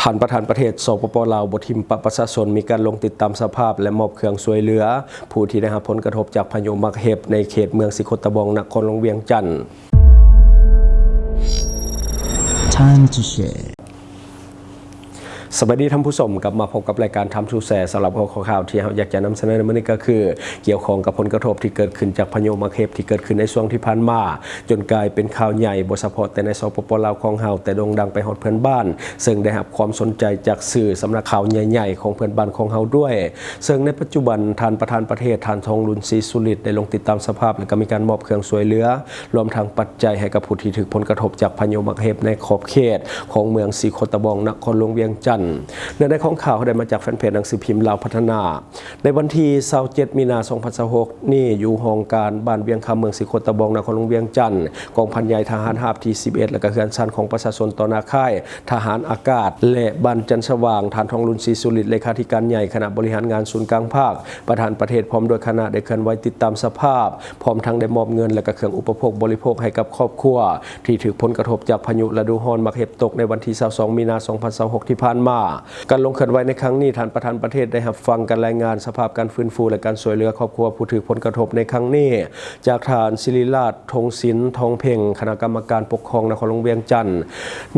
ທ່ານປະທານປະເທດ ສປປ ລາວ ບໍ່ຖິ້ມປະປະຊາຊົນ, ມີການລົງຕິດຕາມສະພາບ ແລະ ມອບເຄື່ອງຊ່ວຍເຫຼືອຜູ້ທີ່ໄດ້ຮັບຜົນກະທົບຈາກພາຍຸໝາກເຫັບ ໃນເຂດເມືອງສີໂຄດຕະບອງ ນະຄອນຫຼວງວຽງຈັນ. ສະບາຍດີທ່ານຜູ້ຊົມ, ກັບມາພົບກັບລາຍການ Time to Share. ສຳລັບຫົວຂໍ້ຂ່າວທີ່ເຮົາຢາກຈະນຳສະເໜີໃນມື້ນີ້ກໍຄື ກ່ຽວຂ້ອງກັບຜົນກະທົບທີ່ເກີດຂຶ້ນຈາກພາຍຸໝາກເຫັບທີ່ເກີດຂຶ້ນໃນຊ່ວງທີ່ຜ່ານມາ ຈົນກາຍເປັນຂ່າວໃຫຍ່ ບໍ່ສະເພາະແຕ່ໃນ ສປປ ລາວ ຂອງເຮົາ, ແຕ່ໂດ່ງດັງໄປຮອດເພື່ອນບ້ານ, ເຊິ່ງໄດ້ຮັບຄວາມສົນໃຈຈາກສື່ສຳນັກຂ່າວໃຫຍ່ໆຂອງເພື່ອນບ້ານຂອງເຮົາດ້ວຍ. ເຊິ່ງໃນປັດຈຸບັນ ທ່ານປະທານປະເທດ ທ່ານ ທອງລຸນ ສີສຸລິດ ໄດ້ລົງຕິດຕາມສະພາບ ແລະ ກໍມີການມອບເຄື່ອງຊ່ວຍເຫຼືອ ລວມທັງປັດໄຈໃຫ້ກັບຜູ້ທີ່ຖືກຜົນກະທົບຈາກພາຍຸໝາກເຫັບໃນຂອບເຂດຂອງເມືອງສີໂຄດຕະບອງ ນະຄອນຫຼວງວຽງຈັນ. ເນື້ອໃນຂອງຂ່າວໄດ້ມາຈາກແຟນເພຈໜັງສືພິມລາວພັດທະນາ. ໃນວັນທີຊາວເຈັດ ມີນາ ສອງພັນຊາວຫົກນີ້ ຢູ່ຫ້ອງການບ້ານວຽງຄຳ ເມືອງສີໂຄດຕະບອງ ນະຄອນຫຼວງວຽງຈັນ, ກອງພັນໃຫຍ່ທະຫານຮາບທີສິບເອັດ ແລະ ກະເຮືອນຊານຂອງປະຊາຊົນຕໍ່ໜ້າຄ້າຍທະຫານອາກາດ ແລະ ບ້ານຈັນສະຫວ່າງ, ທ່ານ ທອງລຸນ ສີສຸລິດ ເລຂາທິການໃຫຍ່ຄະນະບໍລິຫານງານສູນກາງພັກ, ປະທານປະເທດ ພ້ອມດ້ວຍຄະນະໄດ້ເຄື່ອນໄຫວຕິດຕາມສະພາບ, ພ້ອມທັງໄດ້ມອບເງິນ ແລະ ກະເຄື່ອງອຸປະໂພກບໍລິໂພກໃຫ້ກັບຄອບຄົວ ທີ່ຖືກຜົນກະທົບຈາກພາຍຸລະດູຮ້ອນໝາກເຫັບຕົກໃນວັນທີຊາວສອງ ມີນາ ສອງພັນຊາວຫົກ ທີ່ຜ່ານມາ. ການລົງເຄື່ອນໄຫວໃນຄັ້ງນີ້, ທ່ານປະທານປະເທດໄດ້ຮັບຟັງການລາຍງານສະພາບການຟື້ນຟູ ແລະ ການຊ່ວຍເຫຼືອຄອບຄົວຜູ້ຖືກຜົນກະທົບໃນຄັ້ງນີ້ ຈາກທ່ານ ສິລິລາດ ທົງສິນ ທອງເພັງ, ຄະນະກຳມະການປົກຄອງນະຄອນຫຼວງວຽງຈັນ.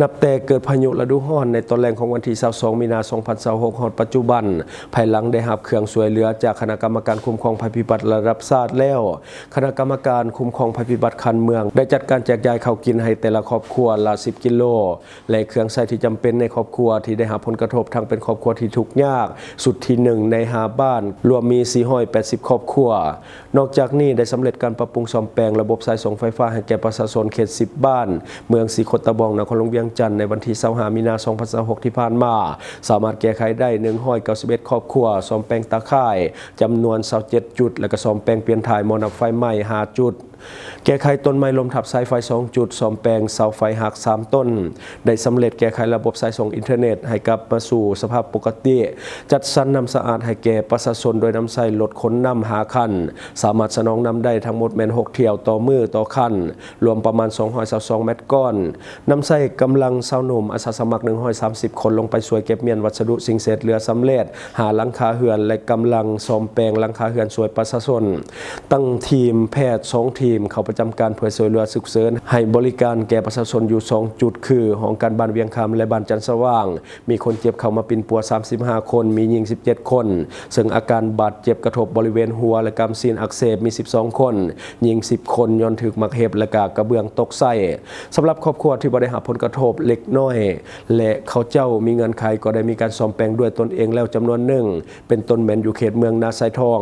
ນັບແຕ່ເກີດພາຍຸລະດູຮ້ອນໃນຕອນແລງຂອງວັນທີຊາວສອງ ມີນາ ສອງພັນຊາວຫົກ ຮອດປັດຈຸບັນ, ພາຍຫຼັງໄດ້ຮັບເຄື່ອງຊ່ວຍເຫຼືອຈາກຄະນະກຳມະການຄຸ້ມຄອງໄພພິບັດລະດັບຊາດແລ້ວ, ຄະນະກຳມະການຄຸ້ມຄອງໄພພິບັດຂັ້ນເມືອງ ໄດ້ຈັດການແຈກຢາຍເຂົ້າກິນໃຫ້ແຕ່ລະຄອບຄົວລະສິບກິໂລ ແລະ ເຄື່ອງໃຊ້ທີ່ຈຳເປັນໃນຄອບຄົວທີ່ໄດ້ຮັບຜົນກະທົບ ທັງເປັນຄອບຄົວທີ່ທຸກຍາກ ຊຸດທີໜຶ່ງ ໃນຫ້າບ້ານ ລວມມີສີ່ຮ້ອຍແປດສິບຄອບຄົວ. ນອກຈາກນີ້ ໄດ້ສຳເລັດການປັບປຸງສ້ອມແປງລະບົບສາຍສົ່ງໄຟຟ້າໃຫ້ແກ່ປະຊາຊົນເຂດສິບບ້ານ ເມືອງສີໂຄດຕະບອງ ນະຄອນຫຼວງວຽງຈັນ ໃນວັນທີຊາວຫ້າ ມີນາ ສອງພັນຊາວຫົກ ທີ່ຜ່ານມາ, ສາມາດແກ້ໄຂໄດ້ໜຶ່ງຮ້ອຍເກົ້າສິບເອັດຄອບຄົວ, ສ້ອມແປງຕາຂ່າຍ ຈຳນວນຊາວເຈັດຈຸດ ແລະ ກໍສ້ອມແປງປ່ຽນຖ່າຍໝໍ້ດັບໄຟໄໝ້ຫ້າຈຸດ, ແກ້ໄຂຕົ້ນໄມ້ລົ້ມທັບສາຍໄຟສອງຈຸດ, ສ້ອມແປງເສົາໄຟຫັກສາມຕົ້ນ, ໄດ້ສຳເລັດແກ້ໄຂລະບົບສາຍສົ່ງອິນເຕີເນັດໃຫ້ກັບມາສູ່ສະພາບປົກກະຕິ, ຈັດສັນນ້ຳສະອາດໃຫ້ແກ່ປະຊາຊົນໂດຍນຳໃຊ້ລົດຂົນນ້ຳຫ້າຄັນ, ສາມາດສະໜອງນ້ຳໄດ້ທັງໝົດແມ່ນຫົກຖ້ຽວຕໍ່ມື້ຕໍ່ຄັນ, ລວມປະມານສອງຮ້ອຍຊາວສອງແມັດກ້ອນ. ນຳໃຊ້ກຳລັງຊາວໜຸ່ມອາສາສະໝັກໜຶ່ງຮ້ອຍສາມສິບຄົນ ລົງໄປຊ່ວຍເກັບມ້ຽນວັດສະດຸສິ່ງເສດເຫຼືອສຳເລັດຫ້າຫຼັງຄາເຮືອນ ແລະ ກຳລັງສ້ອມແປງຫຼັງຄາເຮືອນຊ່ວຍປະຊາຊົນ. ຕັ້ງທີມແພດສອງທີມເຂົ້າປະຈຳການເພື່ອຊ່ວຍເຫຼືອສຸກເສີນໃຫ້ບໍລິການແກ່ປະຊາຊົນຢູ່ສອງຈຸດ ຄື ຫ້ອງການບ້ານວຽງຄຳ ແລະ ບ້ານຈັນສະຫວ່າງ. ມີຄົນເຈັບເຂົ້າມາປິ່ນປົວສາມສິບຫ້າຄົນ, ມີຍິງສິບເຈັດຄົນ, ເຊິ່ງອາການບາດເຈັບກະທົບບໍລິເວນຫົວ ແລະ ກ້າມຊີ້ນອັກເສບມີສິບສອງຄົນ, ຍິງສິບຄົນ ຍ້ອນຖືກໝາກເຫັບ ແລະ ກະກະເບື້ອງຕົກໃສ່. ສຳລັບຄອບຄົວທີ່ບໍ່ໄດ້ຮັບຜົນກະທົບເລັກນ້ອຍ ແລະ ເຂົາເຈົ້າມີເງື່ອນໄຂກໍໄດ້ມີການສ້ອມແປງດ້ວຍຕົນເອງແລ້ວຈຳນວນໜຶ່ງ, ເປັນຕົ້ນແມ່ນຢູ່ເຂດເມືອງນາຊາຍທອງ.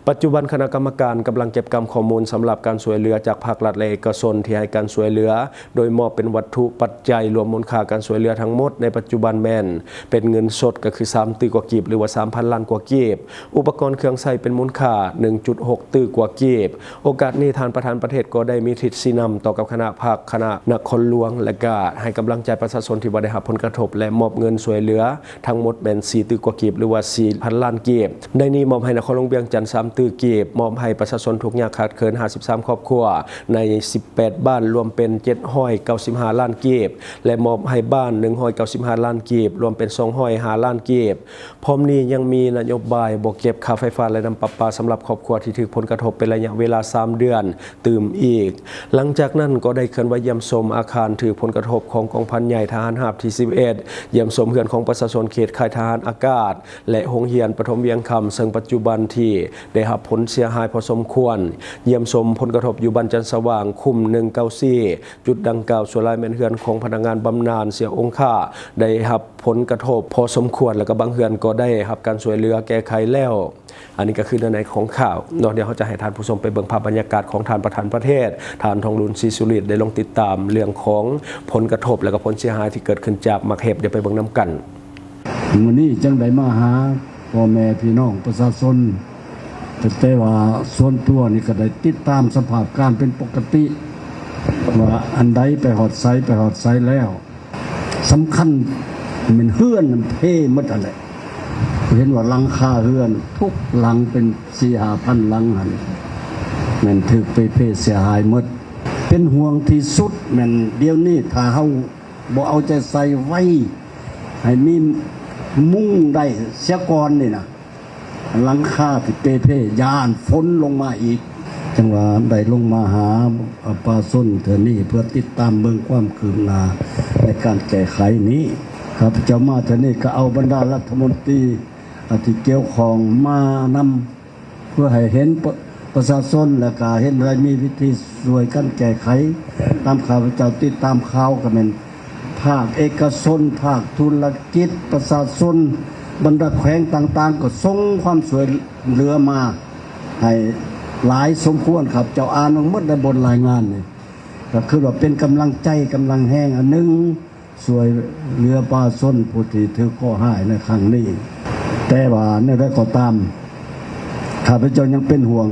ປັດຈຸບັນຄະນະກຳມະການກຳລັງເກັບກຳຂໍ້ມູນສຳລັບການຊ່ວຍເຫຼືອຈາກພາກລັດ ແລະ ເອກະຊົນທີ່ໃຫ້ການຊ່ວຍເຫຼືອ, ໂດຍມອບເປັນວັດຖຸປັດໄຈລວມມູນຄ່າການຊ່ວຍເຫຼືອທັງໝົດໃນປັດຈຸບັນແມ່ນເປັນເງິນສົດ ກໍຄືສາມຕື້ກວ່າກີບ ຫຼືວ່າສາມພັນລ້ານກວ່າກີບ, ອຸປະກອນເຄື່ອງໃຊ້ເປັນມູນຄ່າໜຶ່ງຈຸດຫົກຕື້ກວ່າກີບ. ໂອກາດນີ້ ທ່ານປະທານປະເທດກໍໄດ້ມີທິດຊີ້ນຳຕໍ່ກັບຄະນະພັກ, ຄະນະນະຄອນຫຼວງ ແລະ ກະໃຫ້ກຳລັງໃຈປະຊາຊົນທີ່ບໍ່ໄດ້ຮັບຜົນກະທົບ ແລະ ມອບເງິນຊ່ວຍເຫຼືອ ທັງໝົດແມ່ນສີ່ຕື້ກວ່າກີບ ຫຼືວ່າສີ່ພັນລ້ານກີບ. ໃນນີ້ມອບໃຫ້ນະຄອນຫຼວງວຽງຈັນສາມຕື້ກີບ, ມອບໃຫ້ປະຊາຊົນທຸກຍາກຂາດເຂີນຫ້າສິບສາມຄອບຄົວ ໃນສິບແປດບ້ານ ລວມເປັນເຈັດຮ້ອຍເກົ້າສິບຫ້າລ້ານກີບ ແລະ ມອບໃຫ້ບ້ານໜຶ່ງຮ້ອຍເກົ້າສິບຫ້າລ້ານກີບ, ລວມເປັນສອງຮ້ອຍຫ້າລ້ານກີບ. ພ້ອມນີ້ຍັງມີນະໂຍບາຍບໍ່ເກັບຄ່າໄຟຟ້າ ແລະ ນ້ຳປະປາສຳລັບຄອບຄົວທີ່ຖືກຜົນກະທົບເປັນໄລຍະເວລາສາມເດືອນ ຕື່ມອີກ. ຫຼັງຈາກນັ້ນກໍໄດ້ເຄື່ອນໄຫວຢ້ຽມຊົມອາຄານຖືກຜົນກະທົບຂອງກອງພັນໃຫຍ່ທະຫານຮາບທີສິບເອັດ, ຢ້ຽມຊົມເຮືອນຂອງປະຊາຊົນເຂດຄ້າຍທະຫານອາກາດ ແລະ ໂຮງຮຽນປະຖົມວຽງຄຳ, ເຊິ່ງປັດຈຸບັນທີ່ໄດ້ຮັບຜົນເສຍຫາຍພໍສົມຄວນ, ຢ້ຽມຊົມຜົນກະທົບຢູ່ບ້ານຈັນສະຫວ່າງ, ຄຸ້ມໜຶ່ງເກົ້າສີ່, ຈຸດດັ່ງກ່າວສ່ວນຫຼາຍແມ່ນເຮືອນຂອງພະນັກງານບຳນານເສຍອົງຄ່າ ໄດ້ຮັບ ຜົນກະທົບພໍສົມຄວນ ແລ້ວກໍບາງເຮືອນກໍໄດ້ຮັບການຊ່ວຍເຫຼືອແກ້ໄຂແລ້ວ. ອັນນີ້ກໍຄືເນື້ອໃນຂອງຂ່າວເນາະ. ດຽວເຮົາຈະໃຫ້ທ່ານຜູ້ຊົມໄປເບິ່ງພາບບັນຍາກາດຂອງທ່ານປະທານປະເທດ, ທ່ານ ທອງລຸນ ສີສຸລິດ ໄດ້ລົງຕິດຕາມເລື່ອງຂອງຜົນກະທົບ ແລ້ວກໍຜົນເສຍຫາຍທີ່ເກີດຂຶ້ນຈາກໝາກເຫັບ. ດຽວໄປເບິ່ງນຳກັນ. ມື້ນີ້ຈຶ່ງໄດ້ມາຫາພໍ່ແມ່ພີ່ນ້ອງປະຊາຊົນ, ແຕ່ວ່າສ່ວນຕົວນີ້ກໍໄດ້ຕິດຕາມສະພາບການເປັນປົກກະຕິ ວ່າອັນໃດໄປຮອດໃສ, ໄປຮອດໃສແລ້ວ. ສຳຄັນແມ່ນເຮືອນນຳເພໝົດຫັ້ນແຫຼະ. ເຫັນວ່າຫຼັງຄາເຮືອນທຸກຫຼັງເປັນສີ່ຫ້າພັນຫຼັງຫັ້ນ ແມ່ນຖືກເປເພເສຍຫາຍໝົດ. ເປັນຫ່ວງທີ່ສຸດແມ່ນດຽວນີ້ ຖ້າເຮົາບໍ່ເອົາໃຈໃສ່ໄວ ໃຫ້ມີມຸງໄດ້ເສຍກ່ອນນີ້ນະ, ຫຼັງຄາທີ່ເປ່ເພ ຢ້ານຝົນລົງມາອີກ. ຈັ່ງວ່າໄດ້ລົງມາຫາປະຊາຊົນເທື່ອນີ້ ເພື່ອຕິດຕາມເບິ່ງຄວາມຄືບໜ້າໃນການແກ້ໄຂນີ້. ຂ້າພະເຈົ້າມາເທື່ອນີ້ກໍເອົາບັນດາລັດຖະມົນຕີ ອາ ທີ່ກ່ຽວຂ້ອງມານຳ ເພື່ອໃຫ້ເຫັນປະ ປະຊາຊົນ ແລະກະເຫັນໄດ້ມີວິທີຊ່ວຍກັນແກ້ໄຂ. ຕາມຂ້າພະເຈົ້າຕິດຕາມຂ່າວ ກໍແມ່ນພາກເອກະຊົນ, ພາກທຸລະກິດ, ປະຊາຊົນ, ບັນດາແຂວງຕ່າງໆ ກໍສົ່ງຄວາມຊ່ວຍເຫຼືອມາໃຫ້ຫຼາຍສົມຄວນ. ຂ້າພະເຈົ້າອ່ານມາໝົດໃນບົດລາຍງານນີ້ ກໍຄືວ່າເປັນກຳລັງໃຈ, ກຳລັງແຮງອັນໜຶ່ງ ຊ່ວຍເຫຼືອປະຊາຊົນຜູ້ທີ່ຖືກເຄາະຮ້າຍໃນຄັ້ງນີ້. ແຕ່ວ່າແນວໃດກໍຕາມ, ຂ້າພະເຈົ້າຍັງເປັນຫ່ວງ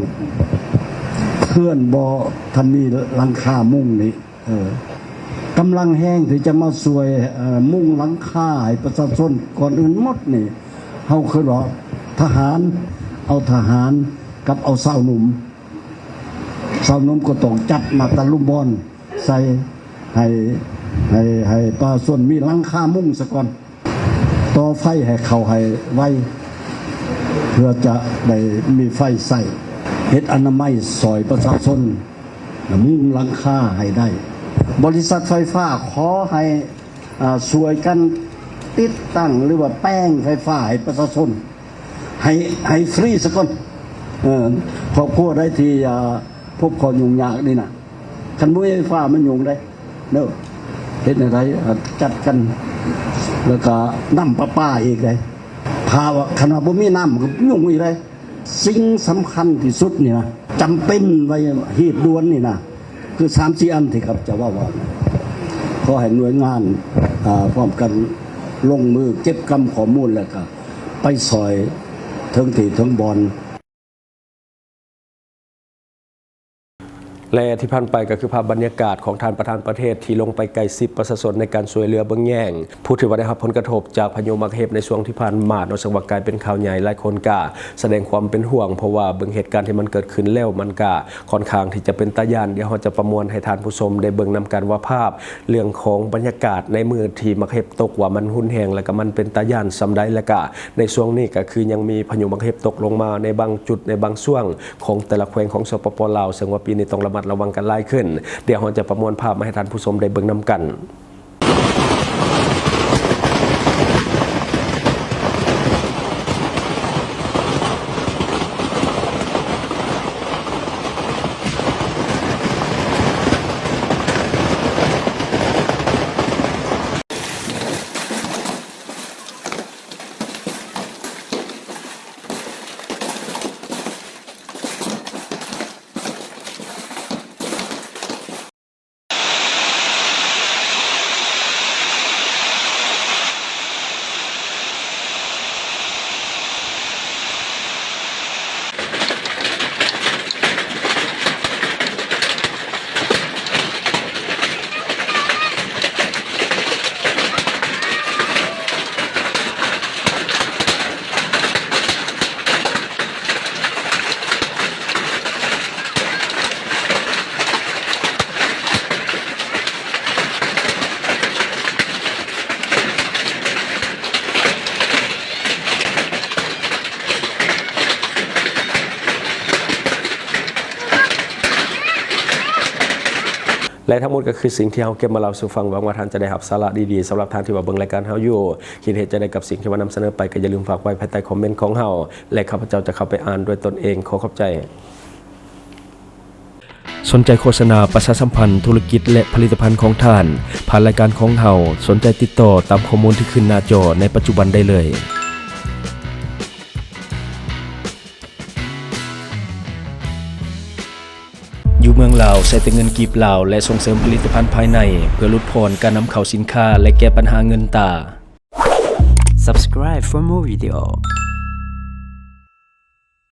ເຮືອນບໍ່ທັນມີຫຼັງຄາມຸງນີ້. ເອີ ກຳລັງແຮງທີ່ຈະມາຊ່ວຍ ເອີ ມຸງຫຼັງຄາໃຫ້ປະຊາຊົນ ກ່ອນອື່ນໝົດນີ້ ເຮົາຄິດວ່າທະຫານ, ເອົາທະຫານກັບເອົາຊາວໜຸ່ມ. ຊາວໜຸ່ມກໍຕ້ອງຈັດມາຕະລຸມບອນໃສ່ ໃຫ້ ໃຫ້ ໃຫ້ປະຊາຊົນມີຫຼັງຄາມຸງສາກ່ອນ, ຕໍ່ໄຟໃຫ້ເຂົ້າໃຫ້ໄວ ເພື່ອຈະໄດ້ມີໄຟໃຊ້, ເຮັດອະນາໄມຊ່ອຍປະຊາຊົນ, ແລະ ມຸງຫຼັງຄາໃຫ້ໄດ້. ບໍລິສັດໄຟຟ້າຂໍໃຫ້ ອາ ຊ່ວຍກັນຕິດຕັ້ງ ຫຼືວ່າແປງໄຟຟ້າໃຫ້ປະຊາຊົນ ໃຫ້ ໃຫ້ຟຣີສາກ່ອນ. ເອີ ຄອບຄົວໃດທີ່ ອາ ພົບຂໍ້ຫຍຸ້ງຍາກນີ້ນະ, ຄັນບໍ່ມີໄຟຟ້າມັນຫຍຸ້ງເດ້ເດີ. ເຮັດແນວໃດ ອາ ຈັດກັນ, ແລ້ວກໍນ້ຳປະປາອີກເດ້. ຖ້າວ່າ ຄັນວ່າບໍ່ມີນ້ຳກໍຫຍຸ້ງອີກເດ້. ສິ່ງສຳຄັນທີ່ສຸດນີ້ນະ, ຈຳເປັນໄວຮີບດ່ວນນີ້ນະ, ຄືສາມສີ່ອັນທີ່ຂ້າພະເຈົ້າເວົ້າວ່າ ຂໍໃຫ້ໜ່ວຍງານ ອາ ພ້ອມກັນລົງມືເກັບກຳຂໍ້ມູນ ແລ້ວກະໄປຊ່ອຍເຖິງທີ່ເຖິງບ່ອນ. ແລະ ທີ່ຜ່ານໄປກໍຄືພາບບັນຍາກາດຂອງທ່ານປະທານປະເທດທີ່ລົງໄປໃກ້ຊິດປະຊາຊົນໃນການຊ່ວຍເຫຼືອເບິ່ງແຍງ ຜູ້ທີ່ວ່າໄດ້ຮັບຜົນກະທົບຈາກພາຍຸໝາກເຫັບໃນຊ່ວງທີ່ຜ່ານມາເນາະ, ເຊິ່ງວ່າກາຍເປັນຂ່າວໃຫຍ່, ຫຼາຍຄົນກະສະແດງຄວາມເປັນຫ່ວງ ເພາະວ່າເບິ່ງເຫດການທີ່ມັນເກີດຂຶ້ນແລ້ວ ມັນກະຄ່ອນຂ້າງທີ່ຈະເປັນຕາຢ້ານ. ດຽວເຮົາຈະປະມວນໃຫ້ທ່ານຜູ້ຊົມໄດ້ເບິ່ງນຳກັນວ່າ ພາບເລື່ອງຂອງບັນຍາກາດໃນມື້ທີ່ໝາກເຫັບຕົກວ່າມັນຮຸນແຮງ ແລະກະມັນເປັນຕາຢ້ານສ່ຳໃດ, ແລະກະໃນຊ່ວງນີ້ກະຄືຍັງມີພາຍຸໝາກເຫັບຕົກລົງມາໃນບາງຈຸດໃນບາງຊ່ວງຂອງແຕ່ລະແຂວງຂອງ ສປປ ລາວ, ເຊິ່ງວ່າປີນີ້ຕ້ອງລະມັດລະວັງກັນຫຼາຍຂຶ້ນ. ດຽວເຮົາຈະປະມວນພາບມາໃຫ້ທ່ານຜູ້ຊົມໄດ້ເບິ່ງນຳກັນ. ແລະ ທັງໝົດກໍຄືສິ່ງທີ່ເຮົາເກັບມາເລົ່າສູ່ຟັງ. ຫວັງວ່າທ່ານຈະໄດ້ຮັບສາລະດີໆ. ສຳລັບທ່ານທີ່ວ່າເບິ່ງລາຍການເຮົາຢູ່ ຄິດເຫັນຈັ່ງໃດກັບສິ່ງທີ່ວ່ານຳສະເໜີໄປ ກໍຢ່າລືມຝາກໄວ້ພາຍໃຕ້ຄອມເມັນຂອງເຮົາ ແລະ ຂ້າພະເຈົ້າຈະເຂົ້າໄປອ່ານດ້ວຍຕົນເອງ. ຂໍຂອບໃຈ. ສົນໃຈໂຄສະນາປະຊາສຳພັນທຸລະກິດ ແລະ ຜະລິດຕະພັນຂອງທ່ານ ຜ່ານລາຍການຂອງເຮົາ, ສົນໃຈຕິດຕໍ່ຕາມຂໍ້ມູນທີ່ຂຶ້ນໜ້າຈໍໃນປັດຈຸບັນໄດ້ເລີຍ. ຢູ່ເມືອງລາວ ໃຊ້ແຕ່ເງິນກີບລາວ ແລະ ສົ່ງເສີມຜະລິດຕະພັນພາຍໃນ ເພື່ອຫຼຸດຜ່ອນການນຳເຂົ້າສິນຄ້າ ແລະ ແກ້ບັນຫາເງິນຕາ. Subscribe for more video.